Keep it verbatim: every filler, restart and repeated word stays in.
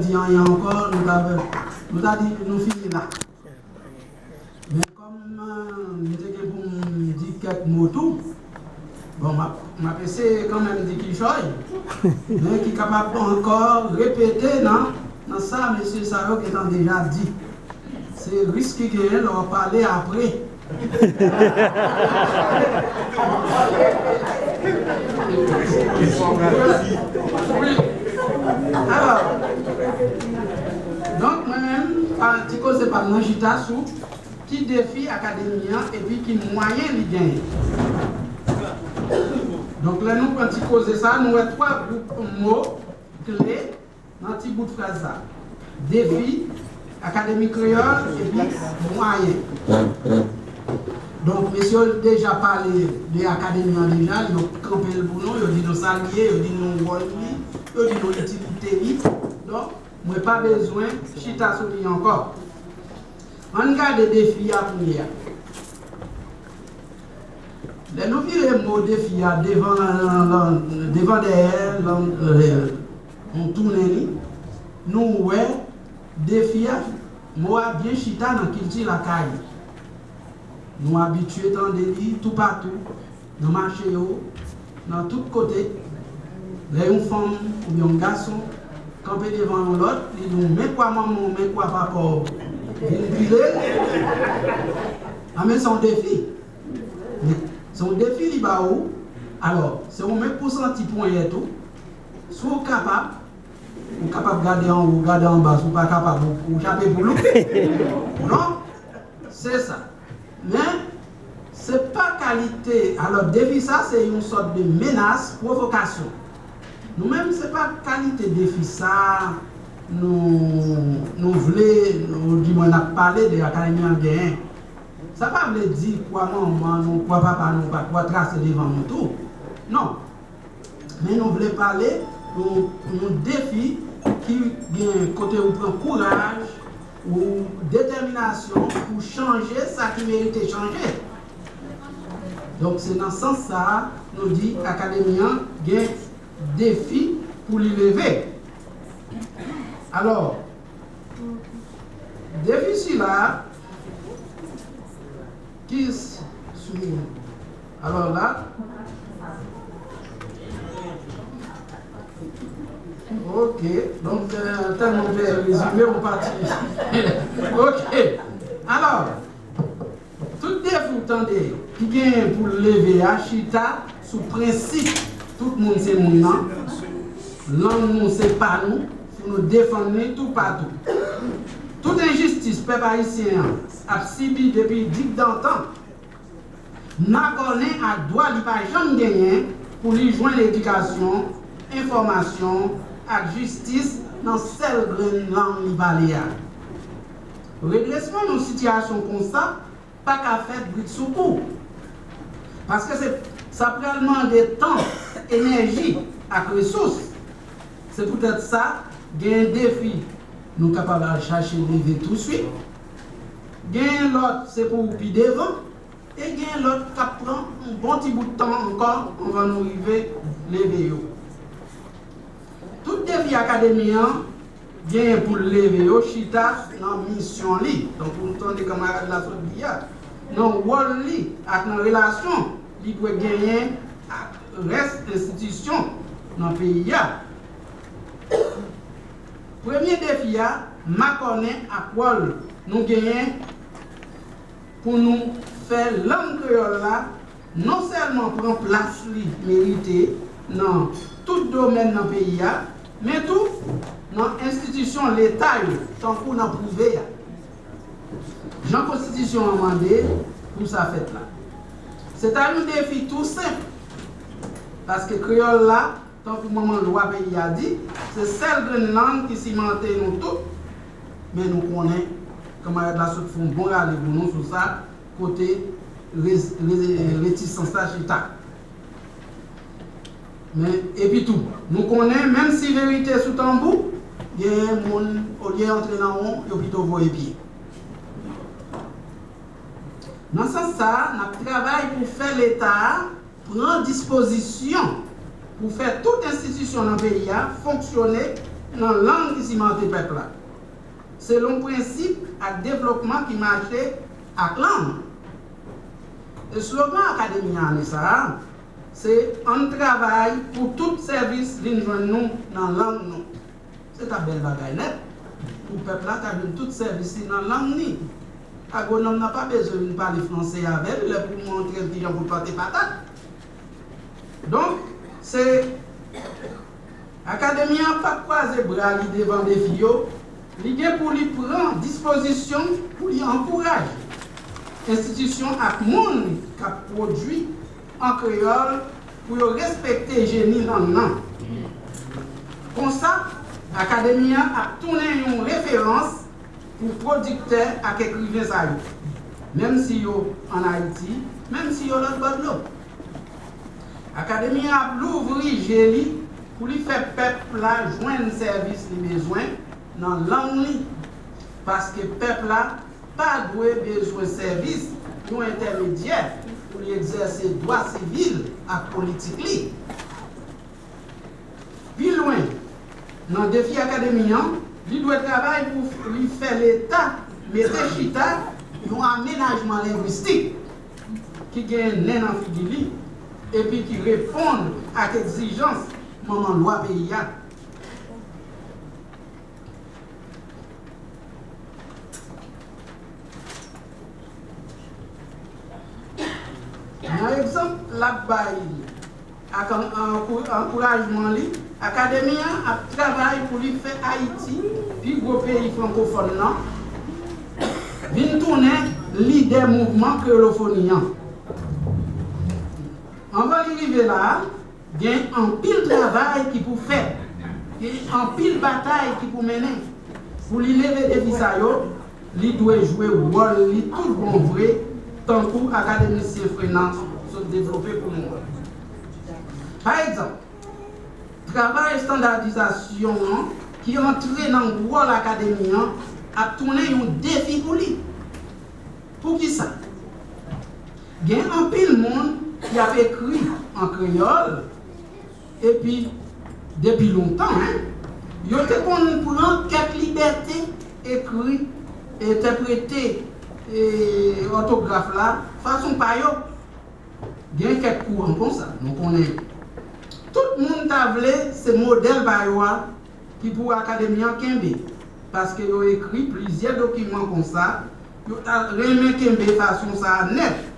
di anyen ankò, nou ta, nou ta di nou fini la. Men kòm, euh, m te gen pou m di kèk mo tou, bon, m ap, m ap eseye kanmenm di kichòy, men ki kapab ankò repete nan, nan sa mesye sa yo gentan deja di. Se risk ki genyen lè w ap pale apre. Wi. Alò, donk, mwen menm, pa, ti koze pa m nan chita sou ki defi akademi an epi ki mwayen li genyen. Donk, lè nou pran ti koze sa, nou wè twa gwoup mo kle nan ti bout fraz sa. Defi, akademi kreyòl, epi mwayen. Donk, mesye yo deja pale de akademi an deja, yo kanpe l pou nou, yo di nou sa l ye, yo di nou wòl li, yo di nou itilite li. Donk, mwen pa bezwen chita sou li ankò. Ann gade defi a kounye a. Lè nou vire mo defi a devan, devan dèyè, nou tounen li, nou wè defi a, mo a byen chita nan kilti lakay. Nou abitye tande li toupatou, nan mache yo, nan tout kote. Lè yon fanm oubyen yon gason kanpe devan yon lòt, li di w, "Men kwa manman w, men kwa papa w, vin pile l." A, men se yon defi. Men se yon defi li ba ou. Alò, se ou menm pou santi ponyèt ou. Si w kapab, ou kapab gade anwo, gade anba, si w pa kapab, ou, ou chape poul ou. Donk, se sa. Men, se pa kalite, alò, defi sa, se yon sòt de menas, pwovokasyon. Nou menm, se pa kalite defi sa nou, nou vle, nou, di mwen, n ap pale de akademi an genyen. Sa pa vle di kwa manman nou, kwa papa nou pa kwa trase devan nou tou. Non. Men nou vle pale yon, yon defi ki gen kote ou pran kouraj, ou detèminasyon pou chanje sa ki merite chanje. Donk, se nan sans sa a, nou di akademi an gen defi pou li leve. Alò, defi sila, ki s-, sou, alò la, ok, donk, euh, tèlman m fè rezime, m pati. Ok, alò, tout defi w tande ki genyen pou l leve a chita sou prensip tout moun se moun nan, lang nou se pa nou, pou nou defann li toupatou. Tout enjistis pèp ayisyen an ap sibi depi digdantan, makònen ak dwa li pa janm genyen pou li jwenn edikasyon, enfòmasyon ak jistis nan sèl grenn lang li pale a. Redresman yon sitiyasyon konsa pa ka fèt britsoukou. Paske se, sa pral mande tan, enèji ak resous. Se poutèt sa, genyen defi nou kapab al chache leve touswit. Genyen lòt, se pou pi devan. E genyen lòt k ap pran yon bon ti bout tan ankò anvan nou rive leve yo. Tout defi akademi an genyen pou l leve yo chita nan misyon li. Tankou nou tande kanmarad la sot di a, nan wòl li ak nan relasyon li dwe genyen ak rès enstitisyon nan peyi a. Premye defi a makònen ak wòl nou genyen pou nou fè lang kreyòl la non sèlman pran plas li merite nan tout domèn nan peyi a, men tou nan enstitisyon Leta yo, tankou nan prive a. Jan konstitisyon an mande pou sa fèt la. Se ta yon defi tou senp, paske kreyòl la, tankou manman lwa peyi a di, se sèl grenn lang ki simante nou tout, men nou konnen, kanmarad la sot fè yon bon rale pou nou sou sa, kote re-, re-, retisans la chita. Men, epi tou, nou konnen, menm si verite sou tanbou, genyen moun, olye antre nan won, yo pito voye pye. Nan sans sa a, n ap travay pou fè Leta a pran dispozisyon pou fè tout enstitisyon nan peyi a fonksyone nan lang ki simante pèp la, selon prensip ak devlopman ki mache ak lang. Eslogan Akademi an ane sa a se: Ann travay pou tout sèvis vin jwenn nou nan lang nou. Se ta bèl bagay nèt pou pèp la ta jwenn tout sèvis li nan lang ni. Agwonòm nan pa bezwen vin pale franse avè l lè pou montre l kijan pou l plante patat. Donk, se Akademi an p ap kwaze bra li devan defi yo, li gen pou li pran dispozisyon pou li ankouraje enstitisyon ak moun k ap pwodui an kreyòl pou yo respekte jeni lang nan. Konsa, Akademi an ap tounen yon referans pou pwodiktè ak ekriven sa yo, menm si yo ann Ayiti, menm si yo lòtbò dlo. Akademi an ap louvri je li pou li fè pèp la jwenn sèvis li bezwen nan lang li, paske pèp la pa dwe bezwen sèvis yon entèmedyè pou li egzèse dwa sivil ak politik li. Pi lwen, nan defi Akademi an, li dwe travay pou li fè Leta mete chita yon amenajman lengwistik ki gen nen nan figi li epi ki reponn ak egzijans manman lwa peyi a. Nan egzanp l ap bay ak an- ankou- ankourajman li, Akademi an ap travay pou li fè Ayiti, pi gwo peyi frankofòn nan, vin tounen lidè mouvman kreyolofoni an. Anvan li rive la a, gen anpil travay ki pou fèt, gen anpil batay ki pou mennen. Pou li leve defi sa yo, li dwe jwe wòl li tout bon vre, tankou akademisyen Frenan sot devlope pou nou an. Pa egzanp, travay estandadizasyon an ki antre nan wòl Akademi an ap tounen yon defi pou li. Poukisa? Gen anpil moun ki ap ekri an kreyòl, epi depi lontan, en, yo te konn pran kèk libète, ekri, entèprete, e, òtograf la fason pa yo. Gen kèk kouran konsa, nou konnen yo. Tout moun ta vle se modèl pa yo a ki pou Akademi an kenbe, paske yo ekri plizyè dokiman konsa, yo ta renmen kenbe fason sa a nèt.